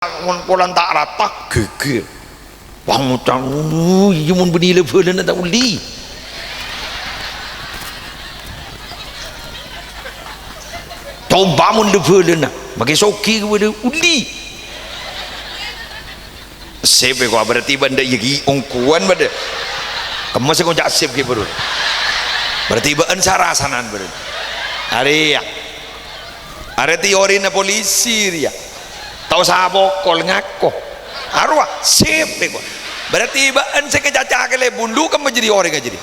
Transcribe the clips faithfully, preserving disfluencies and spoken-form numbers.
mon polana ta' rata, gheger. Wah, ngoca', "Uh, iyâ mon bânnè la-bhâlâna ta' ollè." Coba mon la-bhâlâna, makè soghi ka bâdâ ollè. Sip, kok berarti bâ'na iyâ ghi' ongghuwân bâdâ. Kemma sè ngoca' sip ghi' buru. Berarti bâ'na sarasanan buru. Arèya. Arèya teorina polisi rèya. Ta' osa apokol ngako. Arowa, sip, kok. Berarti bâ'na sè kacaca kalèbun, lu kemma jârèya orèngnga jârèya.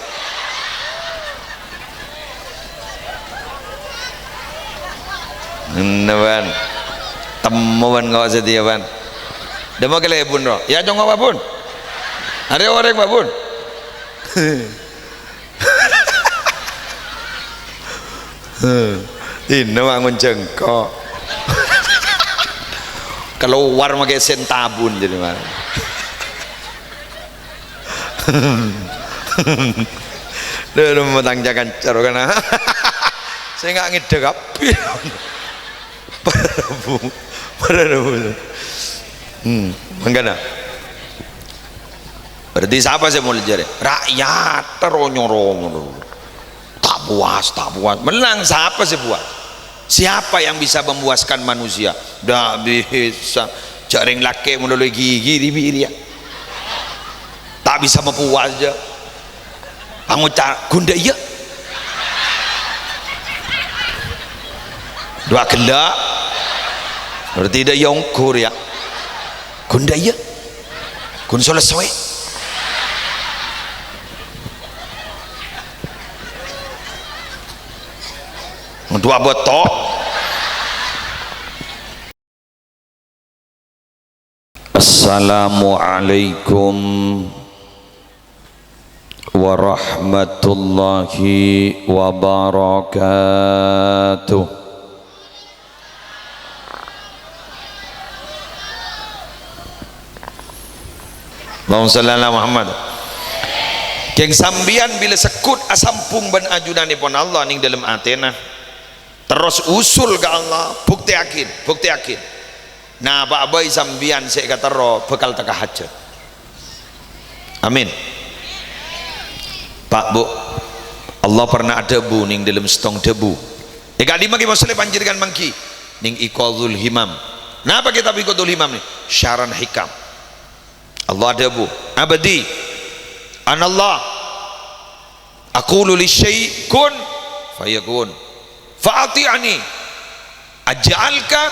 Enna, bân. Temmo, bân, kok satèya, bân. Dâmma kalèbun, ro. Yâ, congo', Pak Bun. Arèya orèng, Pak Bun. Inna, Pak, ngonjhâng, kok. Kalowar makè sèn tabun jârèya, Pak. Dâ' remma tang ca-kanca rowa kana. Sènga' ngèdhâ kabbhi. Para rabu. Para rabu. Hmm, mangkana. Berarti sapa sè molja rè? Rakyat terro nyoro ngono. Ta' puas, ta' puas. Mennang sapa sè puas? Siapa yang bisa memuaskan manusia? Ndak bisa. Jhâ' rèng lakè' malolo gigiri bi' rèya. Ta' bisa mapuas jhâ'. Pangoca', "Ghun dâ' iyâ." Dua ghellâ'. Berarti dâ' iyâ ongghu rèya. "Ghun dâ' iyâ." Ghun sala sowè. Dua bâto. Assalamualaikum warahmatullahi wabarakatuh. Allahumma shalli ala Muhammad. Kèng sampèyan bilâ segghut asambhung bân ajunanèpon Allah nèng dâlem atèna, terros usul ka Allah, buktèyaghi, buktèyaghi. Nah, pa' bhâi sampèyan sè èkaterro bhâkal tekka hajhât. Amin. Pak, Bu, Allah pernah adhâbu nèng dâlem sèttong dhâbu. È ka'dimma ghi' moslè panjhennengngan mangghi nèng Iqadhul Himam. Napa kètab Iqadhul Himam nè? Syarah Hikam. Allah adhâbu, "Abdi, anallah, aqulu lisyai' kun fayakun. Fa ati'ani, aj'alka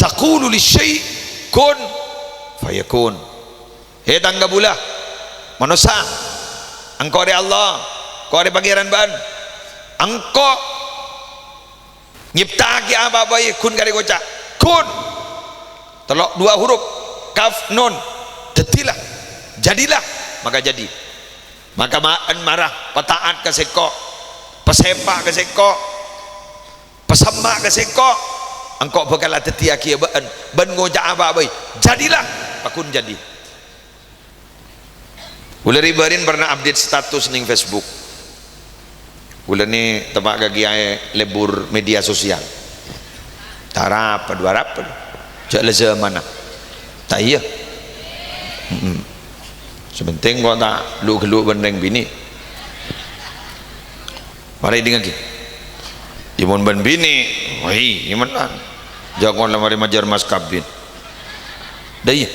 taqulu lisyai' kun fayakun." He, tang kabulâ, manossa, engko' rè Allah, engko' rè Pangèran bâ'na. Engko' nyèpta'aghi apa bhâi ghun karè ngoca', "Kun." Tello', dua huruf. Kaf, nun. Dhâddhilâ. Jadilâ. Maka jadi. Maka bâ'na mara pata'at ka sèngko'. Pasèpa' ka sèngko'. Pasemma' ka sèngko'. Engko' bhâkal adhâddhiyâghi bâ'na. Bân ngoca' apa bhâi. Jadilâ. Pakun jadi. Kaulâ rè-bâri'na pernah update status nèng Facebook. Kaulâ nè teppa' ka kèyaè lebur media sosial. Ta' arapa, dhu arapa. Jhâ' la jhâmanna. Ta' iyâ? Mm-mm. Sè pentèng kok ta' lu'-ghellu' bân rèng binè'. Mara èdingngaghi. Iyâ mon bân binè', wah, iyâ mennang. Jhâ' kok la marè majâr mas kabin. Dâ' iyâ.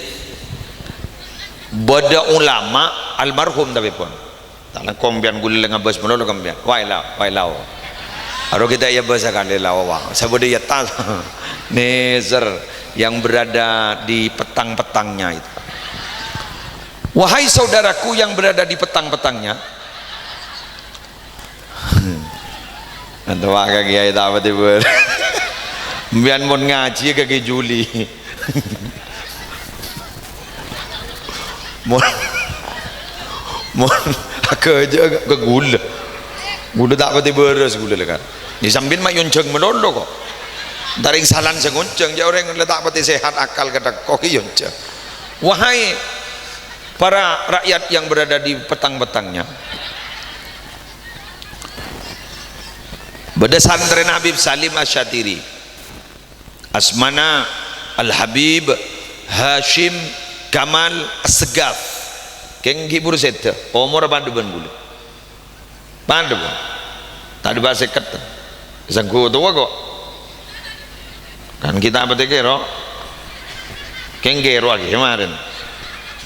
Bâdâ ulama almarhum tapè pon. Ta' langkong sampèyan ghulâ ngabâs malolo ka sampèyan. Wah, èlao, wah, èlao. Aro kita ya bahasa kali lao, wah. Sabâdâ ya ta-, nèser yang berada di petang-petangnya itu. Wahai saudaraku yang berada di petang-petangnya, Antowa ka kiai ta' patè bâr. Sampèyan mon ngajhi ka Ki Juli. Mon, mon aghâjâ ka ghulâ. Ghulâ ta' patè bârâs ghulâ lè kan. Iyâ sampèyan ma' èyonjhâng malolo kok. Tarèng salan sè ngonjhâng, jhâ' orèng la ta' patè sehat akal kathèkko kè èyonjhâng. Wahai para rakyat yang berada di petang-petangnya, Bâdâ santrèna Habib Salim Asy-Syatiri. Asmana Al-Habib Hasyim Kamal Assegaf. Kèng ghi' bhuru sèdhâ, omorra padâ bân kaulâ. Padâ, Bu. Tadâ' bâ' sèket. Sangghu towa, kok. Kan kita apa tèkèro? Kèng kèro aghi marèn.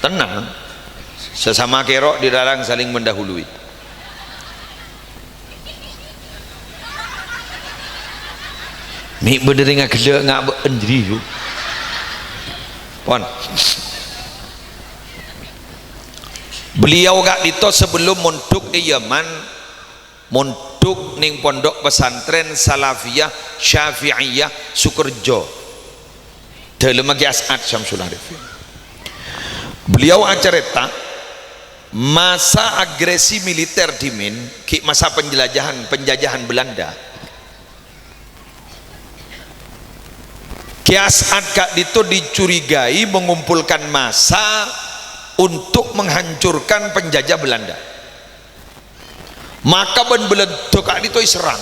Tenang. Sesama kèro dilarang saling mendahului. Mè' bhender ngagellâ' ngabâ'ân jârèya, yâ. Pon. Beliau ka'dinto sebelum mondhuk è Yaman, mondhuk neng Pondok Pesantren Salafiyah Syafi'iyah Sukerjo. Dâlemma Kè As'ad Syamsul Arifin. Beliau acarèta, masa agresi militer dhimèn, ghi' masa penjelajahan, penjajahan Belanda. Kè As'ad ka'dinto dicurigai mengumpulkan massa untuk menghancurkan penjajah Belanda. Maka bân Belanda ka'dinto èserrang.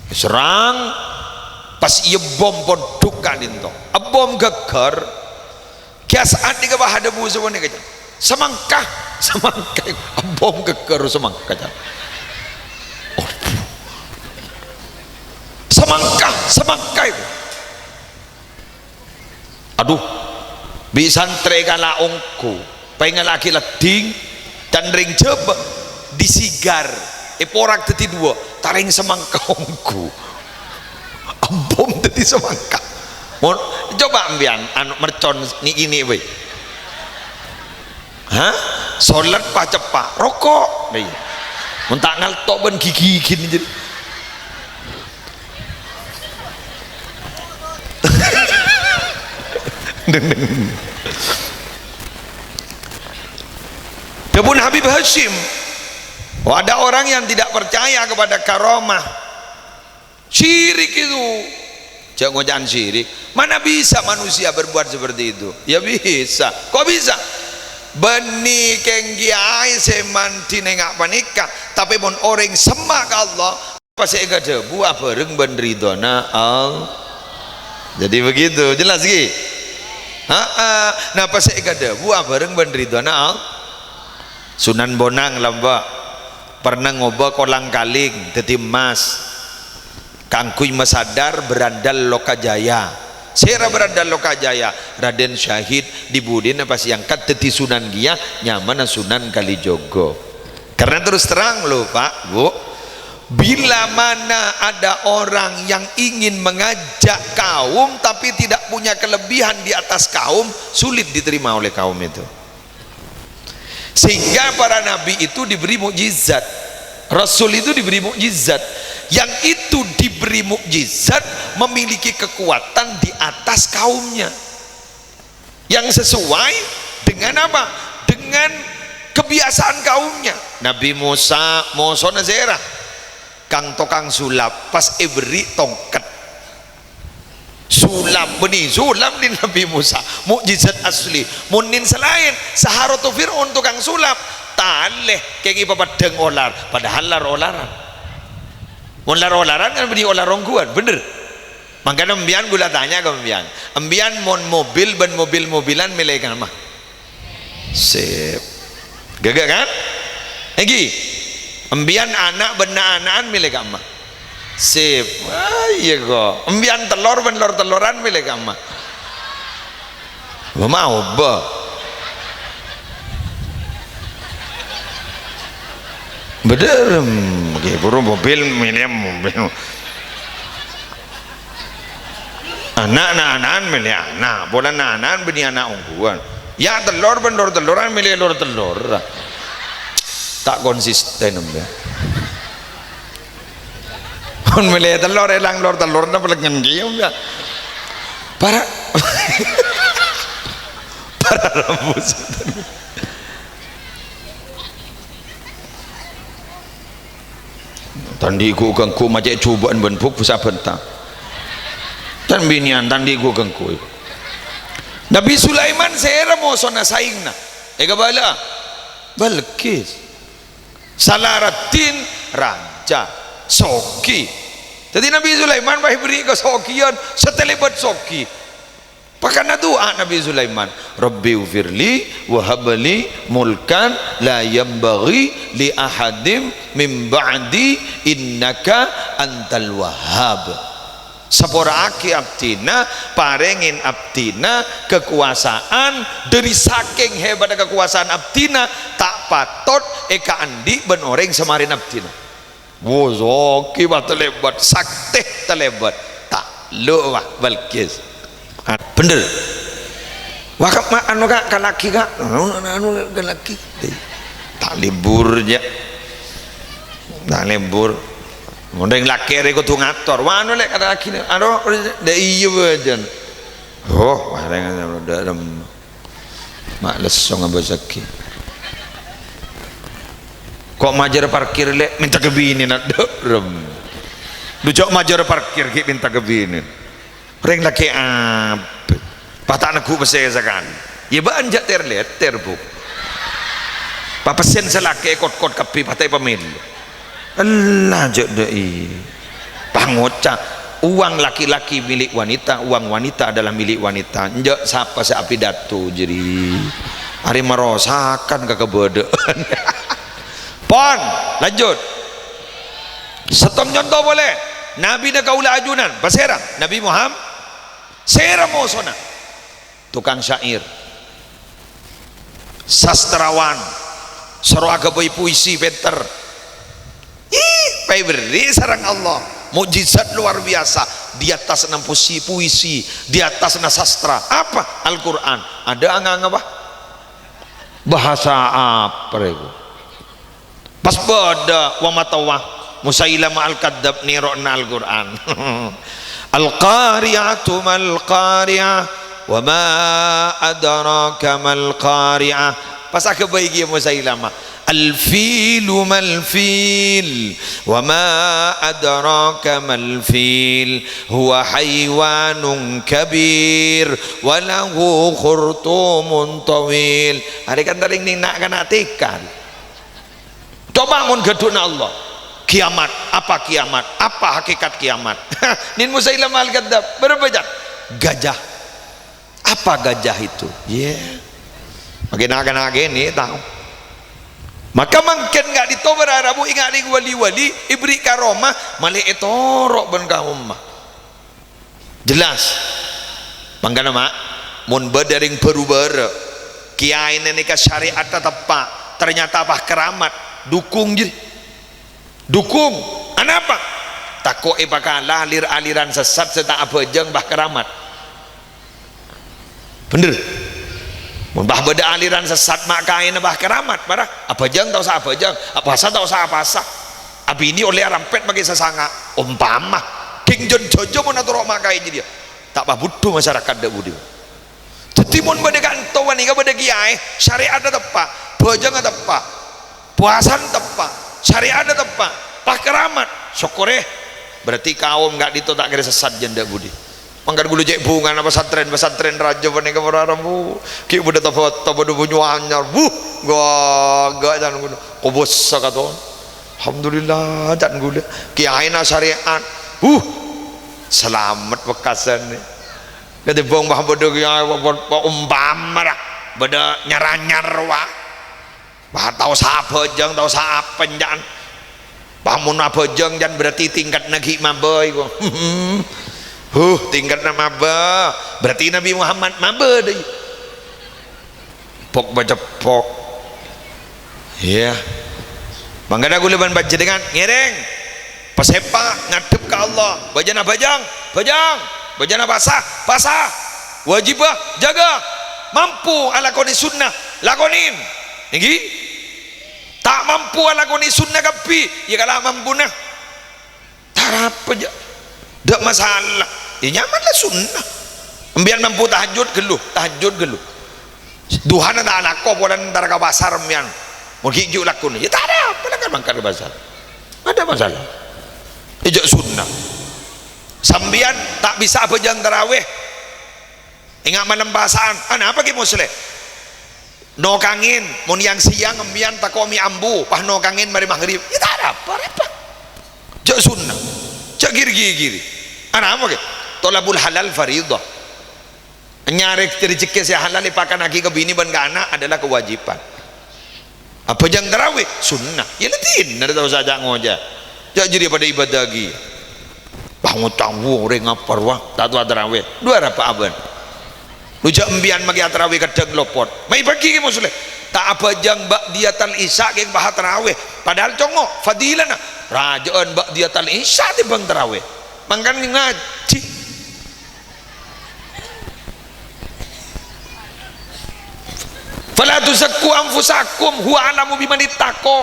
Èserrang, pas èbom pondhuk ka'dinto. Èbom ghâgghâr. Kè As'ad nèka pas adhâbu sapanèka, "Samangka, samangka." Èbom ghâgghâr samangka, jâ. Samangka, samangka. Adhu, bi' santrè kala ongghu, pèngellaghi leddhing, dan rèng Jhâbâ, disigar, èporak dhâddhi duwâ', tarèng samangka ongghu. Èbom dhâddhi samangka. Mon, coba' empèyan, anu, mercon nè'-kènè' bhâi. Hah? Solat pas ceppa', roko'. Lah iyâ. Mon ta' ngalto' bân ghi-ghi ghi' jârèya. Dhâbuna Habib Hasyim, "Oh, ada orang yang tidak percaya kepada karamah." Syirik itu. Jhâ' ngoca'an syirik. Mana bisa manusia berbuat seperti itu? Ya bisa. Kok bisa? Bânnè kèng kèyaè sè mandhi nènga' panèka, tapè mon orèng semma' ka Allah, napa sè èkadhâbu abhâreng bân ridhona Allah. Jadi begitu, jelas ghi? Heeh, napa sè èkadhâbu abhâreng bân ridhona Allah. Sunan Bonang lambâ' pernah ngobâ kolang-kaling dhâddhi emmas. Kaangghuy masadar Berandal Lokajaya. Sèra Berandal Lokajaya? Raden Syahid, di budina pas èangkat dhâddhi Sunan kèya, nyamana Sunan Kalijogo. Karena terus terang loh, Pak, Bu, bila mana ada orang yang ingin mengajak kaum tapi tidak punya kelebihan di atas kaum, sulit diterima oleh kaum itu. Sehingga para nabi itu diberi mukjizat. Rasul itu diberi mukjizat. Yang itu diberi mukjizat memiliki kekuatan di atas kaumnya. Yang sesuai dengan apa? Dengan kebiasaan kaumnya. Nabi Musa, mosona sèra? Kang tokang sulap, pas èberri' tongket. Sulap, bânnè sulap nèng Nabi Musa, mukjizat asli. Mon nèng sè laèn, Saharatu Fir'aun tokang sulap, talè kèngèng papeddhâng olar, padahal lar-olaran. Mon lar-olaran kan bânnè olar ongghuwân, bhender? Mangkana empèyan kaulâ tanya ka empèyan, empèyan mon mobil bân mobil-mobilan mèlè ka'emma? Sip. Ghâgghâ kan? Èngghi. Empèyan ana' bân na'-ana'an mèlè ka'emma? Sip. Ah, iyâ kok. Empèyan tellor bân lor-telloran mèlè ka'emma? Bâ mau, bâ. Bhender, hmm, ghi' buru mobil, mèlè mobil. Ana' na'-ana'an mèlè ana', polana na'-ana'an bânnè ana' ongghuwân. Ya' tellor bân lor-telloran mèlè lor-tellor. Ta' konsisten, empèyan. Mon mèlè tellor èlang lor-tellor, napa lengngen kèya, empèyan? Para, para rabu. Tandhi ghu-ghângghu ma' cè' jhubâ'ân bân bu-, bu sabbhân ta'. Tan bânnèyan tandhi ghu-ghângghu. Nabi Sulaiman sèra mosona saèngnga? Èkabâlâ'â. Balqis. Salaraddin raja. Soghi. Dhâddhi Nabi Sulaiman pas èberri' kasoghiyân, sè talèbât soghi. Pakana du'a Nabi Sulaiman, "Rabbighfirli wa habli mulkan la yanbaghi li ahadim min ba'di innaka antal wahhab." Sapora'aghi abdhina, parèngè abdhina kakobâsa'an, dhâri sakèng hebatta kakobâsa'an abdhina, ta' patot èkaandi' bân orèng sè marèna abdhina. Wo, soghi, wah, talèbât, saktè talèbât. Takluk, wah, Balqis. Ah, bhender. Wah, Kak, ma-, anu, Kak, kalaghi, Kak. Anu, anu, anu, kalaghi. Ta' lebur, jâ. Ta' lebur. Mon rèng lakè' rè kodhu ngator. Wah, anu, Lè', kalaghi, Lè'. Anu, dâ' iyâ, bâjâna. Oh, wah, rèng, dâ-, dâ-, Ma' lesso ngabâsaghi. Ko' majâr parkir, Lè', mènta ka binèna, dâ'rem. Dhu jhâ' majâr parkir ghi' mènta ka binèna. Rèng lakè' abit. Pas ta' neggu' pèssè sakalè. Yâ bâ'na jhâ' ter-lèter, Bu. Papèssèna sè lakè' kot-kot kabbhi, pas ta' èpamèlo. Ella, jhâ' dâ'i. Pangoca', "Uang laki-laki milik wanita, uang wanita adalah milik wanita." Enjâ' sapa sè apidato jârèya? Arè marosakan ka kabâdâ'ân. Pon, lanjut. Sèttong conto polè. Nabina kaulâ ajunan, pasèra? Nabi Muhammad. Sèra mosona? Tukang syair, sastrawan, soro aghâbây puisi pènter. Ih, èpabherri' sareng Allah, mukjizat luar biasa. Di atasna puisi, puisi, di atasna sastra. Apa? Al-Qur'an. Adâ' ngangapa? Bhâsa apa rèya? Pas bâdâ wa matawah, Musailamah Al-Kadzdzab nèro'na Al-Qur'an. "Al-Qari'atu mal-Qari'ah, wa ma adraka mal-Qari'ah." Pas aghâbây kèya Musailamah, "Al-filu mal-fil, wa ma adraka mal-fil, huwa haywanun kabir, wa lahu khurtumun tawil." Arè kan tarèng nèng na'-kana' tèkan. Coba mon ghâdhuwânna Allah, kiamat, apa kiamat? Apa hakikat kiamat? Nèng Musailamah Al-Kadzdzab, bârâmpa, Cak? Gajah. Apa gajah itu? Yâ. Makin agak-agak ini tahu. Maka mangkèn ka'dinto para rabu ènga' rèng wali-wali èbherri' karomah, malè ètoro' bân kaumma. Jelas. Mangkana, Ma', mon bâdâ rèng bhuru bârâ', kèyaèna nèka syarè'atta teppa', ternyata pas keramat, dukung jârèya. Dukung. Anapa? Tako' èpakala lir-aliran sessat sè ta' abhâjâng pas keramat. Bhender. Mon pas bâdâ aliran sessat ma' kaèna pas keramat, para abhâjâng ta' osa abhâjâng, apasa ta' osa apasa. Abinè ollè arampèt makè sasanga', ompama. Kèng jân jhâjâ mon atoro' ma' kaè jârèya. Ta' pabudhu masyarakat dâ' budhi. Dhâddhi mon bâdâ ka'dinto panèka bâdâ kèyaè, syarè'atta teppa', bhâjângnga teppa', powasana teppa', syarè'atta teppa', pas keramat, sokkorè. Berarti kaum ka'dinto ta' kèra sessat jân dâ' budhi. Mangkana ghulâ cè' bhungana pesantren-pesantren rajâ panèka para rabu. Ghi' bâdâ tapa-tapa bâdâ bhunyu anyar. Wuh, gâ'-gâ' can ghulâ. Kobâsa katon. Alhamdulillah, can ghulâ. Kèyaèna syarè'at. Wuh, salamet bekkasana. Katèmbhâng pas bâdâ kèyaè, pa-, pa-, pa-, ompama ra. Bâdâ nyar-anyar, wa. Wah, ta' osa abhâjâng, ta' osa apa, can. Wah, mon abhâjâng, can, berarti tingkatna ghi' mabâ, iku. Huh, tingkatna mabâ. Berarti Nabi Muhammad mabâ, dâi. Pok baceppok. Iyâ. Mangkana ghulâ bân panjhennengngan ngèrèng. Pasèpa' ngadhep ka Allah. Bhâjâna bhâjâng, bhâjâng. Bhâjâna pasa, pasa. Wâjibhâ, jâgâ. Mampu alakonè sunnah, lakonè. Èngghi? Ta' mampu alakonè sunnah kabbhi, yâ kala mampuna. Ta' arapa, jâ'. Dâ' masalah. Yâ nyaman la sunnah. Empèyan mampu tahajjud ghâllu, tahajjud ghâllu. Duhana ta' alako, polana entar ka pasar empèyan. Mon ghi' jhu' lakona, yâ ta' arapa, la kan mangkat ka pasar. Adâ' masalah. Yâ jâ' sunnah. Sampèyan ta' bisa abhâjâng tarawèh. Enga' malem pasa'an. Anapa Kè Musleh? Nokangèn, mon yang-sèyang empèyan tako' mè' ambu, pas nokangèn marè maghrib. Yâ ta' arapa-rapa. Jâ' sunnah. Jâ' gir-gigiri. Anapa Kè? Thalabul halal faridah. Nyarè rejhekkè sè halal èpakannaghi ka binè bân ka ana' adalah kewajiban. Abhâjâng tarawè sunnah. Yâ la dinna' ta' osa ca'-ngoca'. Jâ' jârèya padâ ibâdâ ghi. Wah, ngoca' orèng apa rowa, ta' towa tarawè. Dhu arapa abân. Lu jâ' empèyan makè atarawè kadhâng lopot. Mayu bâgi Kè Musleh. Ta' abhâjâng ba'diyatal isya kèng bâ' tarawè. Padahal congngo' fadilana. Rajâ'ân ba'diyatal isya tèmbhâng tarawè. Mangkana ngajhi. "Fala tuzakku anfusakum, huwa a'lamu bimanittaqa."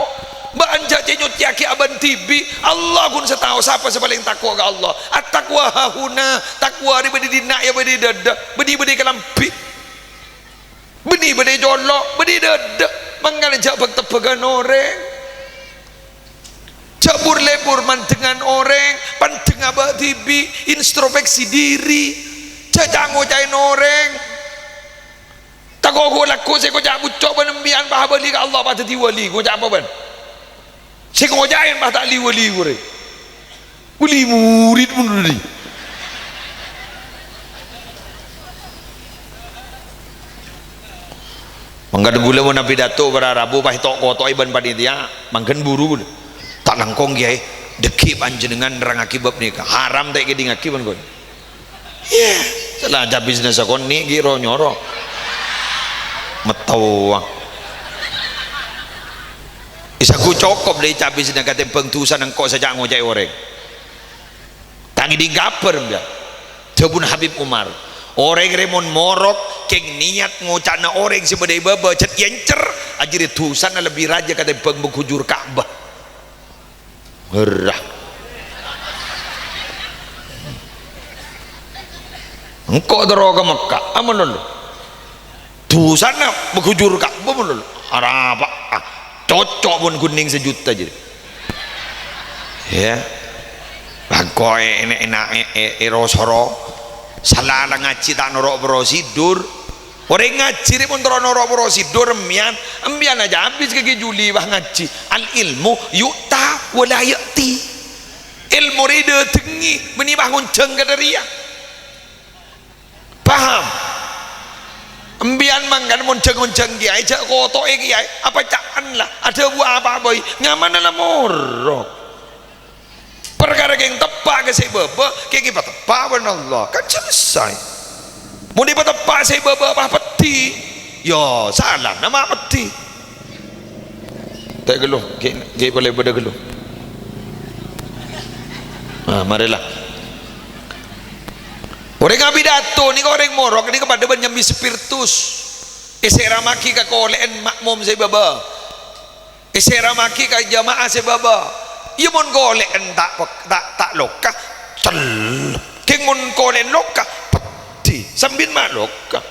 Bâ'ân jâ' cè' nyoccèyaghi abân dhibi'. Allah ghun sè tao sapa sè palèng tako' ka Allah. At-taqwa hahuna, takwa rè bâdâ è dinna', yâ bâdâ è dâdâ, bâdâ, bâdâ è kalambhi. Bânnè bâdâ è colo', bâdâ è dâdâ. Mangkana jâ' bâk-tebbhâghân orèng. Jâ' bur-lebur mandhengan orèng, pandhengnga bâ' dhibi', introspeksi diri. Jâ' ca'-ngoca'è orèng. Tako' ghu-, lagghu' sè ngoca' bucco' bân empèyan pas abâli ka Allah pas dhâddhi wali, ngoca' apa bân? Sè ngoca'è pas ta' li-wali korè. Wali murid mon dhâddhi. Mangkana ghulâ mon apidato para rabu pas èto'-koto'è bân panitia, mangkèn buru ghulâ. Ta' langkong, Kèyaè, dhâggi' panjhennengan nerrangngaghi bab nèka. Haram ta' èkèdingngaghi bân ghulâ. Iyâ, sala cabisna sakonè' ghi' ro-nyoro. Mettowa. Èsangghu cokop lè cabisna katèmbhâng dhusana engko' sè ca'-ngoca'è orèng. Ta' ngèdhing kabhâr, embya. Dhâbuna Habib Umar, "Orèng rè mon morok kèng niyat ngoca'na orèng sè bâdâ è bâbâ, jhât èncèr, ajârèya dhusana lebbi rajâ katèmbhâng maghujur Ka'bah." Herra. Engko' terro ka Mekkah, amalolo. Dhusana maghujur Ka'bah, amalolo. Arapa? Ah, cocok pon ghunèng sajuta jârèya. Yâ. Bângko è, è, è, è, è, è ro-soro. Sala la ngajhi ta' noro' prosedur. Orèng ngajhi rè mon terro noro' prosedur, empèyan, empèyan ajâ abis ka Kè Juli, wah, ngajhi. Al-ilmu yu'ta wa la ya'ti. Èlmo rè èdâtengngè, bânnè pas ngonjhâng ka dâriyâ. Paham? Empèyan mangkana mon jhâng-onjhâng kèyaè, jhâ' koto'è kèyaè, apa ca'na la, adhâbu apa bhâi, nyamana la morok. Parkara kèng teppa' ka sè bâbâ, kèng èpateppa' bân Allah. Kan selesai. Mon èpateppa' sè bâbâ pas peddhi, yâ salana ma' peddhi. Ta' ghâllu, ghi', ghi' polè bâdâ ghâllu. Nah, marèla. Orèng apidato nèka orèng morok nèka padâ bân nyambi spirtus. Èsèramaghi ka kolè'en makmum sè bâbâ. Èsèramaghi ka jamaah sè bâbâ. Iyâ mon kolè'en ta' pek-, ta', ta' loka, cel. Kèng mon kolè'en loka, peddhi. Sambi ma' loka.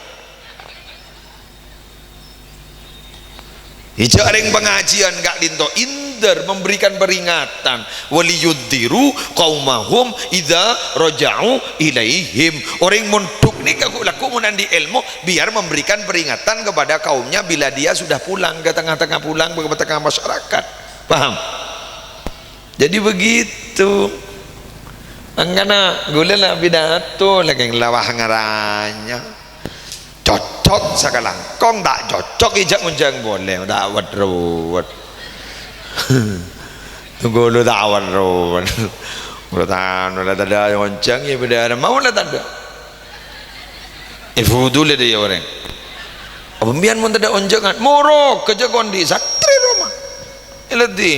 Ijâ' rèng pangajiyân ka'dinto, indhâr, memberikan peringatan. "Waliyundhiru qaumahum idza raja'u ilaihim." Orèng mondhuk nèka ghu-, lagghu' mon andi' èlmo, biar memberikan peringatan kepada kaumnya bila dia sudah pulang ke tengah-tengah, pulang ke tengah masyarakat. Paham? Jadi begitu. Mangkana ghulâ la pidato, la kèng la wah ngaranyah. Cocok sakalangkong, ta' cocok ijâ' ngonjhâng polè, ta' wet-ruwet. Ghulâ ta' wet-ruwet. Ghulâ ta' la tadâ' ngonjhâng, yâ bâdâ mau la tadâ'. Èfudulè dâ' iyâ orèng. Apa empèyan mon tadâ' onjhângan? Morok jâ' kondi' santrè roma. Èladhi.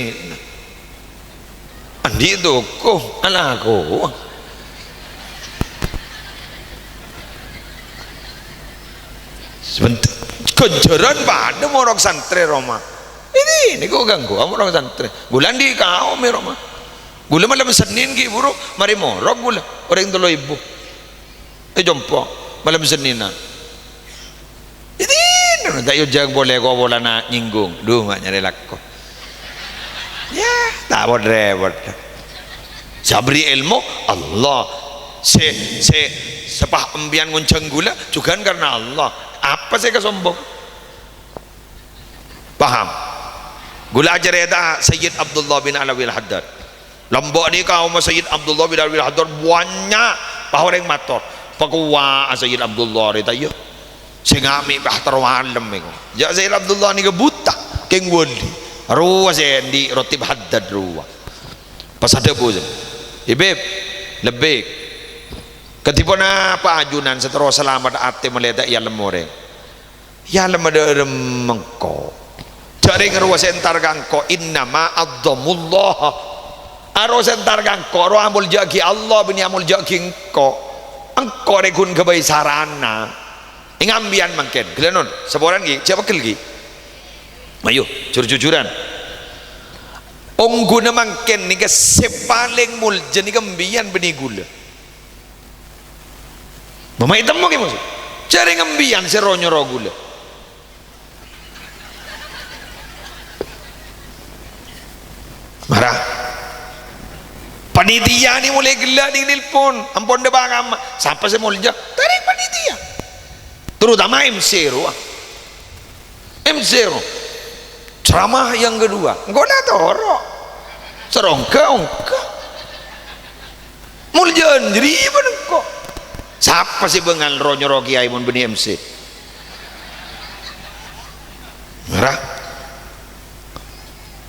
Andi' toko, alako. Sebentar. Ghânjhârân padâ morok santrè roma. Ini, ini kok ganggu, morok santrè. Ghulâ andi' kaom è roma. Ghulâ malem Senin ghi' buru, marè morok ghulâ. Orèng tello èbu. È compo', malem Sennènna. Èdinna, ta' èonjhâng polè, ko' polana nyèngghung. Dhu, ma' nyarè lako. Yâ, ta' pot-rèpot. Sè aberri' èlmo, Allah. Sè, sè, sè pas empèyan ngonjhâng ghulâ, jhughân karna Allah. Apa sè èkasombong? Paham? Ghulâ acarèta Sayyid Abdullah bin Alawiyil Haddad. Lambâ' nèka omma Sayyid Abdullah bin Alawiyil Haddad bânnya' pas orèng mator. Pakowa'a Sayyid Abdullah rè, ta' iyâ? Sè ngami' bâh terro alem èko. Jâ' Sayyid Abdullah nèka buta, kèng wali. Rowa sè andi' Rotib Haddad rowa. Pas adhâbu sè, "Habib, lebbi. Kadhi ponapa ajunan sè terro salamet atè molaè ta' èalem orèng?" "Èalem adhârem engko'. Jhâ' rèng rowa sè entar ka engko', innama a'dhamullah. Aro sè entar ka engko', aro amoljâ'aghi Allah, bânnè amoljâ'aghi engko'. Engko' rè ghun ghâbây sarana." Èngambiyân mangkèn, ghellâ' non, saporana ghi, jhâ' pegghel ghi. Ayo, jur-jujuran. Ongghuna mangkèn nèka sè palèng molja nèka embiyân bânnè ghulâ. Mama ètemmo kè, maksud. Jhâ' rèng embiyân sè ro-nyoro ghulâ. Mara. Panitia nè molaè ghellâ' nèng nelpon, ampon dâpa' kamma. Sapa sè molja? Tarèng panitia. Terutama M C rowa. M C rowa. Ceramah yang kedua. Engko' la toro'. Sè rongghâ ongghâ. Moljâ'ân jârèya bân engko'. Sapa sè bângal ro-nyoro kèyaè mon bânnè M C? Mara.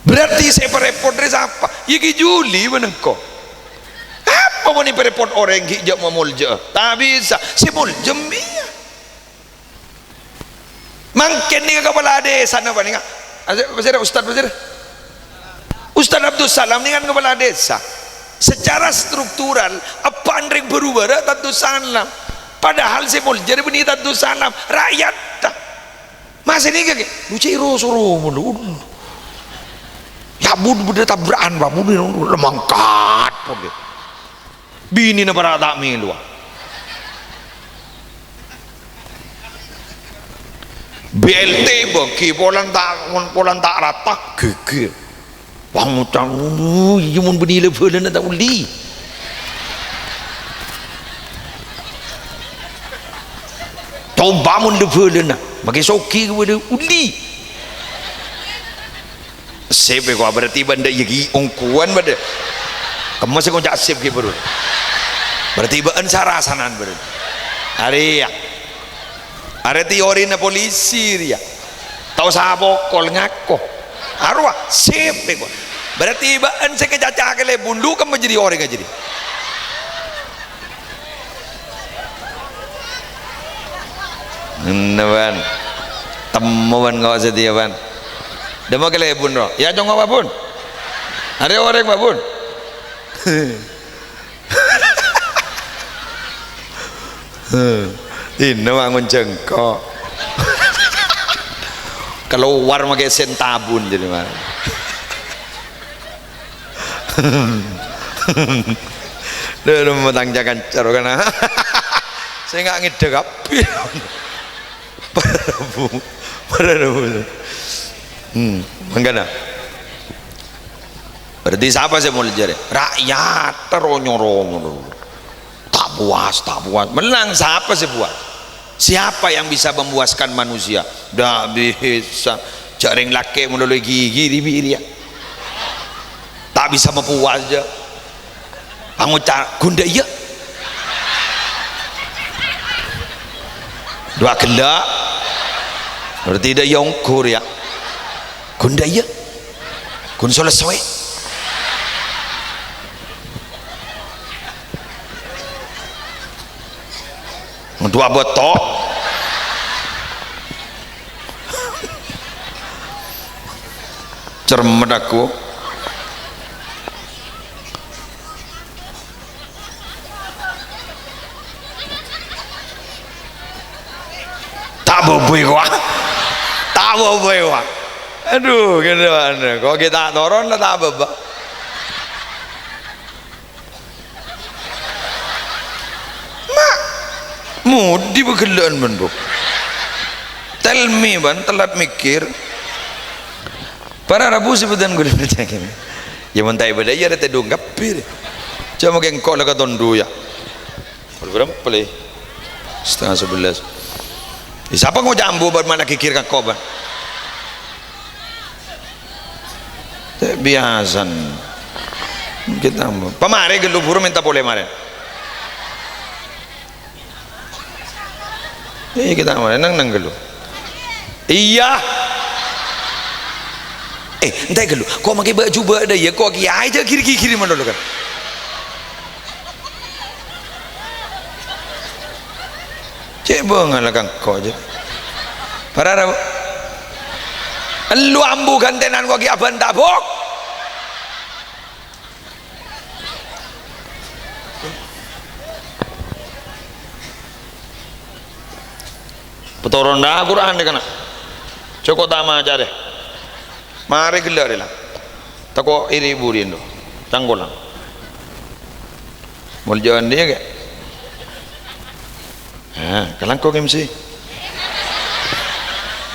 Berarti sè èparèpot rè sapa? Yâ ghi' jhuli bân engko'. Apa mon èparèpot orèng ghi' jhâ' mamolja? Ta' bisa. Sè molja embiyân. Mangkèn nèka kapala dhisa napa nèka? Ase-, pasèra, Ustad pasèra? Ustad Abdus Salam nèka kan kapala dhisa. Secara struktural, eppa'na rèng bâru bârâ' Abdus Salam. Padahal sè molja rè bânnè Abdus Salam, ra'yatta. Masè nèka kè, lu cè' ro-soro mon. Yâ, bun bâdâ tabra'an, Pak, bun lemangkat, pon, kè. Binèna para' ta' mèlowa. B L T bâgi polana ta', polana ta' rata, ghèghèr. Wah, ngoca', "Uh, iyâ mon bânnè la-bhâlâna ta' ollè." Coba mon la-bhâlâna, makè soghi ka bâdâ ollè. Sip, èko, berarti bâ'na yâ ghi' ongghuwân bâdâ. Kemma sè ngoca' sip ghi' bârâ'. Berarti bâ'na sarasanan bârâ'. Arèya. Arè teorina polisi rèya. Ta' osa apokol, ngako. Arowa, sip, èko. Berarti bâ'na sè kacaca kalèbun, lu kemma jârèya orèngnga jârèya. Enna, Bân. Temmo, Bân, kok satèya, Bân. Dâmma kalèbun, ro. Yâ, congo, Pak Bun. Arè orèng, Pak Bun. Dina wangun jengko. Keluar makè sen tabun jadi, Mas. Dulu matang jangan caro kana. Saya nggak ngedek api. Para rabu, para rabu. Hmm, mangkana. Berarti sapa sè molja rè? Rakyat terro nyoro ngono. Tak puas, tak puas. Menang sapa sè puas? Siapa yang bisa memuaskan manusia? Ndak bisa. Jhâ' rèng lakè' malolo gigi ribi' rèya. Tak bisa mapuas jhâ'. Pangoca', "Ghun dâ' iyâ." Dua ghellâ'. Berarti dâ' iyâ ongghu rèya. "Ghun dâ' iyâ. Ghun soles sowe." Dua bâto. Cermet aku. Ta' bâbâi kowa. Ta' bâbâi kowa. Adhu, ghânèka, kok ghi' ta' toron la ta' bâbâ. Ma', modi bâghellâ'ân, bân, Bu. Tell me, bân, telat mikir. Para rabu sè bâdân ghulâ percaya. Yâ, mon ta' èbâdâi, yâ, rèya tèdung kabbhi. Coma kèng engko' la katondu, yâ. Pukul berapa, Le? Setengah sebelas. Yâ, sapa ngoca' ambu, bân, ma' la ghighir ka engko', bân? Tè' biyasana. Kita pamarè ghâllu buru mènta polè marèn. Eh, kita mana nang nang ghâllu. Iyâ. Eh, enta' ghâllu. Ko' makè bâ' jubâ' dâ' iyâ, ko' kèyaè jhâ' gir-gigir malolo kan. Cè' bângalla kangko' jhâ'. Para ra-, ellu ambu ghântènan ko' kèyaè abân tabok. Patoron Al-Qur'an nèka, na'. Cokop ta' maca rè. Marè ghellâ' rè, la. Tako' iri buri endo. Cangkolang. Moljâ'ân dhiyâ, kè. Nah, kalangkong M C.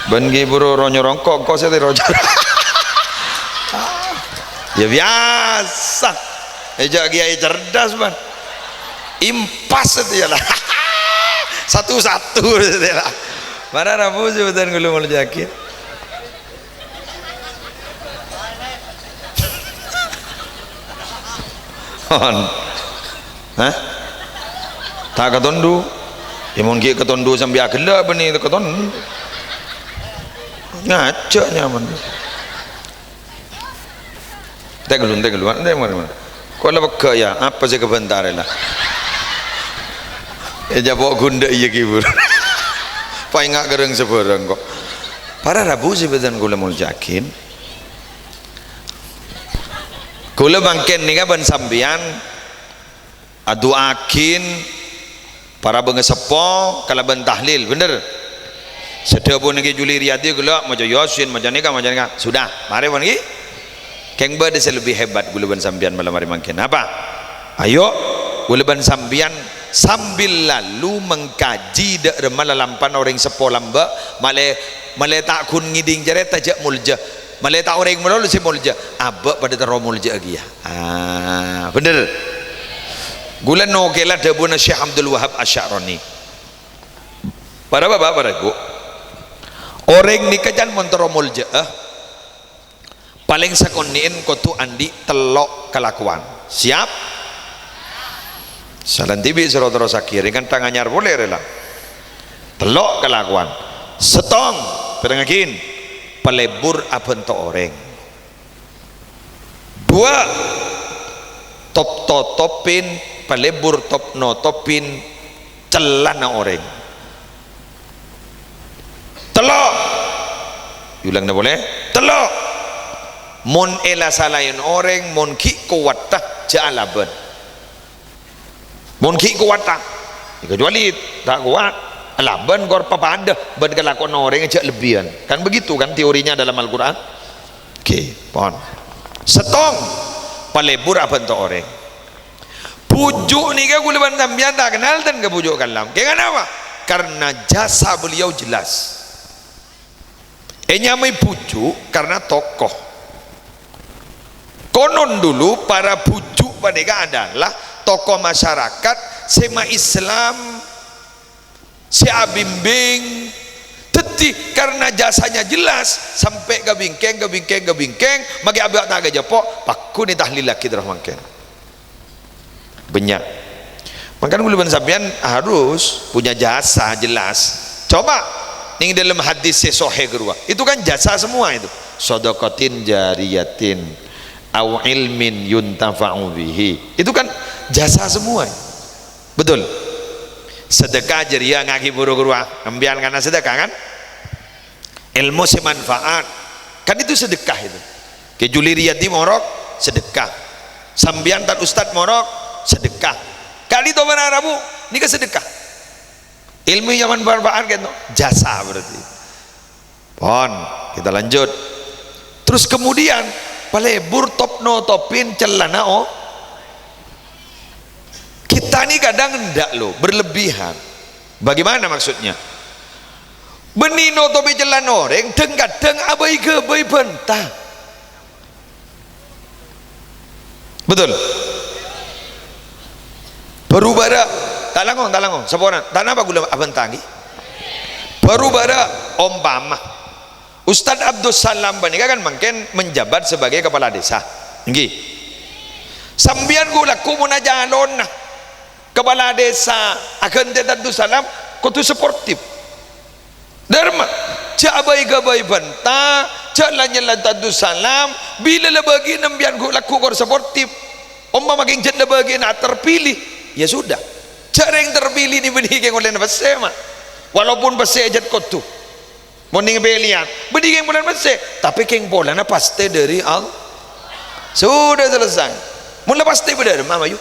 Bân ghi' buru ro-nyoro engko', engko' sè tèro. Ya biasa. Èjhâ' kèyaè cerdas, bân. Impas itu ya lah. Satu-satu itu ya lah. Mara rabu sebutan gulu moljâ'aghi. On. Hah? Ta' katondu? Ya, mon ghi' katondu sambi aghellâ' bânnè katondu. Ngajhâk nyaman. Tèngghu, tèngghu, tèngghu, mara, mara. Ko' la pegghâ', ya, apa sè kabântarè, la? Èjhâ' po' ghundhâ' iyâ, ghibur. Paènga' ghârâng sabhârâng, ko'. Para rabu sè bhâdhân kaulâ moljâ'aghi. Kaulâ mangkèn nèka bân sampèyan adu'aaghin para bângaseppo kalabân tahlil, bhender? Sè dhâbuna Kè Juli Riyadi ghellâ' maca Yasin, maca nèka, maca nèka. Sudah, marè pon ghi. Kèng bâdâ sè lebbi hebat kaulâ bân sampèyan malem arè mangkèn. Apa? Ayo, kaulâ bân sampèyan sambil lalu mengkaji dâ' remma lalampan orèng seppo lambâ', malè, malè ta' ghun ngèdhing carèta jhâ' moljâ. Malè ta' orèng malolo sè moljâ, abâ' padâ terro moljâ'â kèya. Ah, bhender. Ghulâ nokèla dhâbuna Syekh Abdul Wahab Asy'arani. Para bapa', para ibu. Orèng nèka can mon terro moljâ'â, palèng sakonè'en kodhu andi' tello' kalakowan. Siap? Salanti bi' soro terrosaghi, rèng kantha anyar polè rè la. Tello' kalakowan. Sèttong, pèrengngaghin, palebur abhânto orèng. Duwâ', top-totopin, palebur top-notopin cellana orèng. Tello', èolangana polè, tello', mon èla-salaèn orèng, mon ghi' kowatta, jhâ' alabân. Mon ghi' kowatta, ya, kecuali ta' kowat, alabân kor papadâ bân kalakowanna orèng jhâ' lebbiyân. Kan begitu kan teorinya dalam Al-Qur'an? Oke, pon. Sèttong, palebur abhânto orèng. Bhuju' nèka kaulâ bân sampèyan ta' kennal ten ka Bhuju' Kallam. Kèng anapa? Karena jasa beliau jelas. Ènyamaè bhuju' karena tokoh. Konon dulu para bhuju' panèka adalah tokoh masyarakat sè ma-Islam, sè abimbing. Dhâddhi, karena jasanya jelas, sampè' ka bingkèng, ka bingkèng, ka bingkèng, makè abâ' ta' kajhâpo', pagghun ètahlillaghi terros mangkèn. Bânnya'. Mangkana kaulâ bân sampèyan harus punya jasa jelas. Coba, nèng dalam hadis sè sahih ghâruwa. Itu kan jasa semua itu. Shadaqatin jariyatin au ilmin yuntafa'u bihi. Itu kan jasa semua. Betul? Sedekah jâriyah ngaghi buru ghâruwa. Sampèyan kana sedekah kan? Ilmu sè manfaat. Kan itu sedekah itu. Kè Juli Riyadi morok, sedekah. Sampèyan Tan Ustad morok, sedekah. Ka'dinto para rabu, nèka sedekah. Ilmu yang manfaat kan, jasa berarti. Pon, kita lanjut. Terus kemudian, palebur top-notopin cellana, oh. Kita ini kadang ndak, loh, berlebihan. Bagaimana maksudnya? Bânnè notobhi cellana orèng, dhâng-kadhâng abâi-ghâbâi bânta. Betul? Bhuru bârâ', ta' langkong, ta' langkong, saporana, ta' napa kaulâ abânta, ghi? Bhuru bârâ', ompama Ustadz Abdus Salam panèka kan mangkèn menjabat sebagai kepala desa. Ènggi. Sampèyan ghu-, lagghu' mon acalonna kepala desa aghântè Abdus Salam, kodhu sportif. Dârma, jhâ' abâi-ghâbâi bânta, jhâ' la nyella tadus salam, bilâ la bâgi'na sampèyan ghu-, lagghu' kor sportif. Ompama kèng jhât la bâgi'na terpilih, ya sudah. Jhâ' rèng terpilih nè bânnè kèng ollèna pèssè, ma'. Walaupun pèssè jhât kodhu. Mon nèng pèlèyan, bânnè kèng polana pèssè, tapè kèng polana pastè dâri Allah. Sudah selesai. Mon la pastè bâdâ dârma, mayu.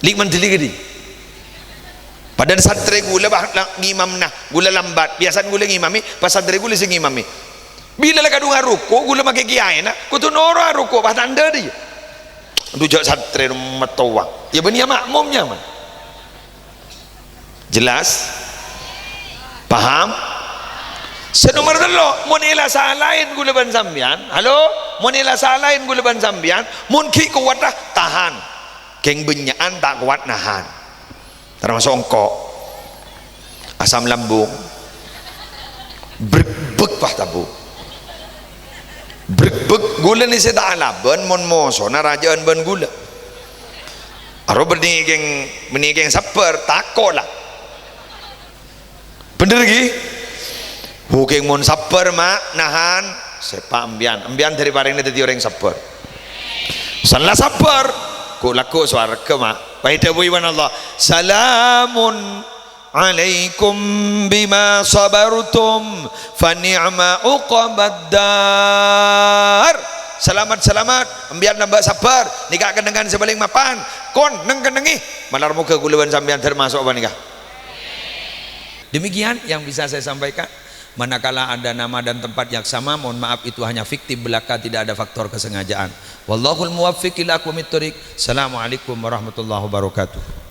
Li' mandhâli kadhi. Padahal santrè ghulâ, bah, la-, ngimamma, ghulâ lambat. Biyasana ghulâ ngimami, pas santrè ghulâ sè ngimami. Bilâ la kadhung aruku', ghulâ makè kèyaèna, kodhu noro' aruku', pas tandhâ dhiyâ. Dhu jhâ' santrè mattowa. Ya bânnè ya makmum nyaman. Jelas? Paham? Sè nomer tello', mon èla salaè ghulâ bân sampèyan, halo? Mon èla salaè ghulâ bân sampèyan, mon ghi' kowatta, tahan. Kèng bânnya'an ta' kowat nahan. Tamaso' engko'. Asam lambung. Bregbeg, wah, tabu. Bregbeg, ghulâ nè sè ta' alabân, mon mosona rajâ'ân bân ghulâ. Aro bânnè kèng, bânnè kèng sabbhâr, tako' la. Bhender, ghi? Hu, kèng mon sabbhâr, ma', nahan, sèpa' empèyan. Empèyan dâri parèngna dhâddhi orèng sabbhâr. Sala sabbhâr, ghu', lagghu' sowarghâ, ma'. Pas èdhâbuwi bân Allah, "Salamun alaikum bima sabartum, fa ni'ma uqbaddar." Salamet-salamet, empèyan lambâ' sabbhâr, nèka kennengngan sè palèng mapan. Kon, neng-kennengngè, malar moghâ ghulâ bân sampèyan tamaso' panèka. Demikian yang bisa saya sampaikan. Manakala ada nama dan tempat yang sama, mohon maaf, itu hanya fiktif belaka, tidak ada faktor kesengajaan. Wallahul muwaffiq ila aqwamit thoriq. Assalamualaikum warahmatullahi wabarakatuh.